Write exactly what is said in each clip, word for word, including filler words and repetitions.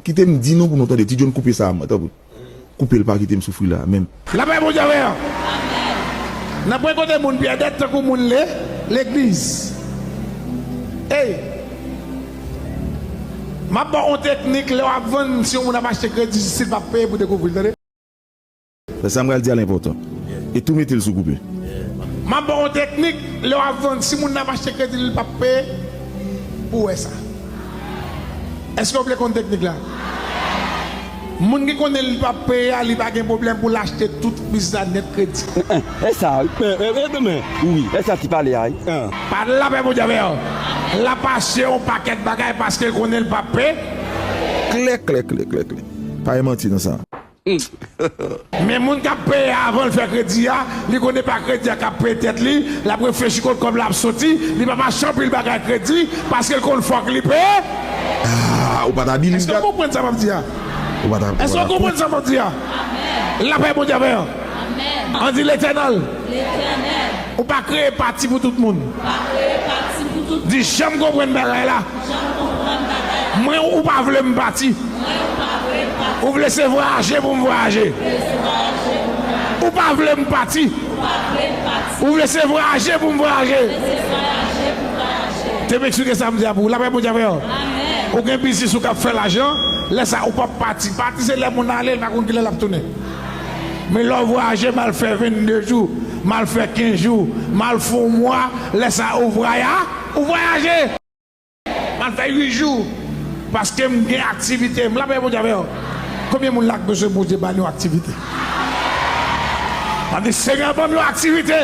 Kite m di nou pou nou tande. Ti John, koupe sa, tanpri. Koupe l, pa kite m soufri la menm. Lapè Bondye avè w. Nan pwen kote moun pyèdèt tankou moun le, legliz. Ey! M ap ba w yon teknik lè w ap vann, si yon moun ap achte kredi, si l p ap peye pou dekouvri l, tande. Sa m pral di a l enpòtan. E tou mete l sou koupe. M ap ba w yon teknik, lè w ap vann, si moun nan ap achte kredi, li p ap peye, pou w wè sa. Èske w vle konn teknik la? Moun ki konnen li p ap peye a, li pa gen pwoblèm pou l achte tout biznis la nèt kredi. E sa, e, e, e, men, wi, e sa ti pale a, wi. Pa lapè Bondye avè w. L ap achte yon pakèt bagay paske l konnen l p ap peye. Klè, klè, klè, klè, klè. Pa gen manti nan sa. Men moun k ap peye avan l fè kredi a, li konnen pa kredi a k ap peye tèt li, l ap reflechi kot kòb la ap soti, li p ap achte anpil bagay kredi, paske l konn fòk li peye. Ah, ou pa ta di li. Èske w konprann sa m ap di a? Ou pa ta, ou pa ta. Èske w konprann sa m ap di a? Lapè Bondye avè w. Ann di Letènèl. Ou pa kreye pati pou tout moun. Di, jan m konprann bagay la. Mwen, ou pa vle m pati. Ou vle se vwayaje pou m vwayaje. Ou pa vle m pati. Ou vle se vwayaje pou m vwayaje. Te m eksplike sa m di a pou ou. Lapè Bondye avè w. Ou gen biznis ou k ap fè lajan. Lè sa ou p ap pati. Pati se lè moun ale, li pa konn kilè l ap tounen. Men lè w vwayaje, m al fè vennde jou, m al fè kenz jou, m al fè yon mwa, lè sa ou vwaya, ou vwayaje. M al fè uit jou, paske m gen aktivite m. Lapè Bondye avè w. Konbyen moun la k bezwen Bondye ba l yon aktivite? Ann di, Senyè, ban m yon aktivite.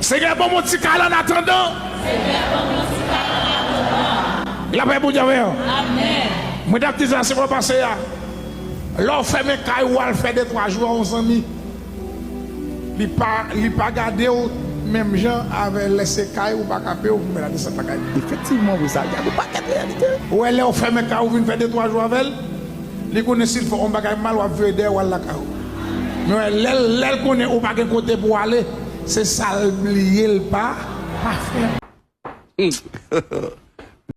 Senyè, ban m yon ti kay annatandan. Lapè Bondye avè w. Mwen t ap di sa semèn pase a. Lè w fèmen kay ou al fè de twa jou a yon zanmi, li pa, li pa gade w menm jan avè lè se kay ou pa ka peye w pou mèt a desann lakay li. Efektivman, wi, sa gen yon pakèt reyalite. Ou wè lè w fèmen kay ou vin fè de twa jou avè l, li konnen si l fè yon bagay mal, w ap vire dèyè w al lakay ou. Men wè, lè l, lè l konnen ou pa gen kote pou w ale, se sa l bliye l pa, pa fè.